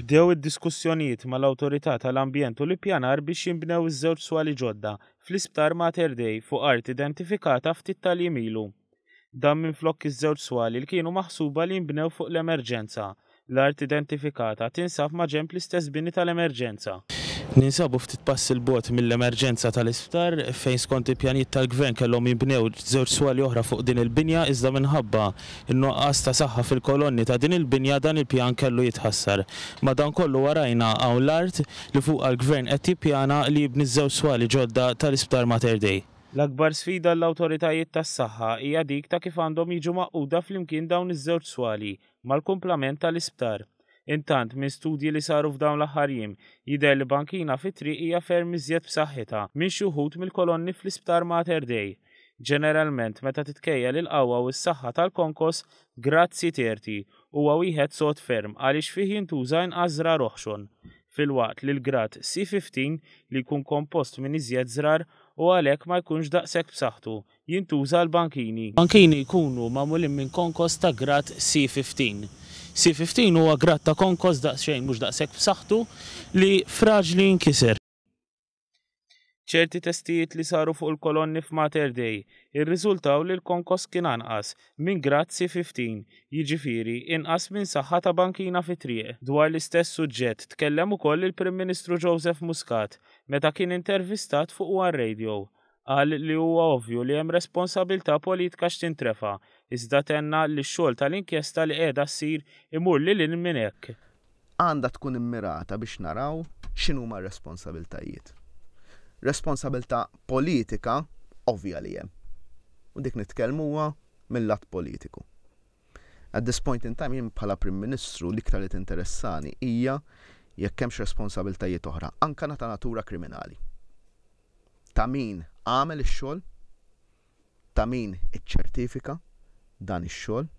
Bdew id-diskussjonijiet mal-Awtorità tal-Ambjent u l-Ippjanar biex jinbnew iż-żewġ swali ġodda fl-Isptar Mater Dei fuq art identifikata ftit tal-jiem ilu. Dan minflok iż-żewġ swali li kienu maħsuba li jinbnew fuq l-Emerġenza. L-art identifikata tinsab maġenb l-istess bini tal-Emerġenza. Ninsabu ftit passi 'l bogħod mill-Emerġenza tal-Isptar fejn skont il-pjanijiet tal-Gvern kellhom jinbnew żewġ swali oħra fuq din il-binja iżda minħabba n-nuqqas ta' saħħa fil-kolonni ta' din il-binja dan il-pjan kellu jitħassar. Madankollu warajna hawn l-art li fuqha l-Gvern qed jippjana li jibni ż-żewġ swali ġodda tal-Isptar Mater Dei. L-akbar sfida għall-awtoritajiet tas-saħħa hija dik ta' kif għandhom jiġu magħquda flimkien dawn iż-żewġ swali mal-kumplament tal-isptar. Intant, minn studji li saru f'dawn l-aħħar jiem, jidher li bankina fit-triq hija ferm iżjed b'saħħitha minn xi wħud mill-kolonni fl-Isptar Mater Dei. Ġeneralment, meta titkejjel il-qawwa u s-saħħa tal-konkos, grad C30 huwa wieħed sod ferm għaliex fih jintuża inqas żrar oħxon, filwaqt li l-grad C15 li jkun kompost minn iżjed żrar u għalhekk ma jkunx daqshekk b'saħħtu, jintuża għall-bankini. Bankini jkunu magħmulin minn konkos ta' grad C15. C15 huwa grad ta' konkos daqsxejn mhux daqshekk b'saħħtu li fraġli jinkiser. Ċerti testijiet li saru fuq il-kolonni f'Mater Dei irriżultaw li l-konkos kien anqas minn grad C15, jiġifieri inqas minn saħħa ta' bankina fit-triq. Dwar l-istess suġġett tkellem ukoll il-Prim Ministru Joseph Muscat meta kien intervistat fuq One Radio. Qal li huwa ovvju li hemm responsabilità politika x'tintrefa', iżda tenna li x-xogħol tal-inkjesta li qiegħda ssir imur lil hinn minn hekk. Għandha tkun immirata biex naraw x'inhuma r-responsabiltajiet. Responsabilità politika ovvja li hemm. U dik nitkellmuha mill-lat politiku. At this point in time jien bħala Prim Ministru l-iktar li tinteressani hija jekk hemmx responsabiltajiet oħra, anke ta' natura kriminali. Ta' min għamel ix-xogħol, ta' min iċċertifika dan ix-xogħol.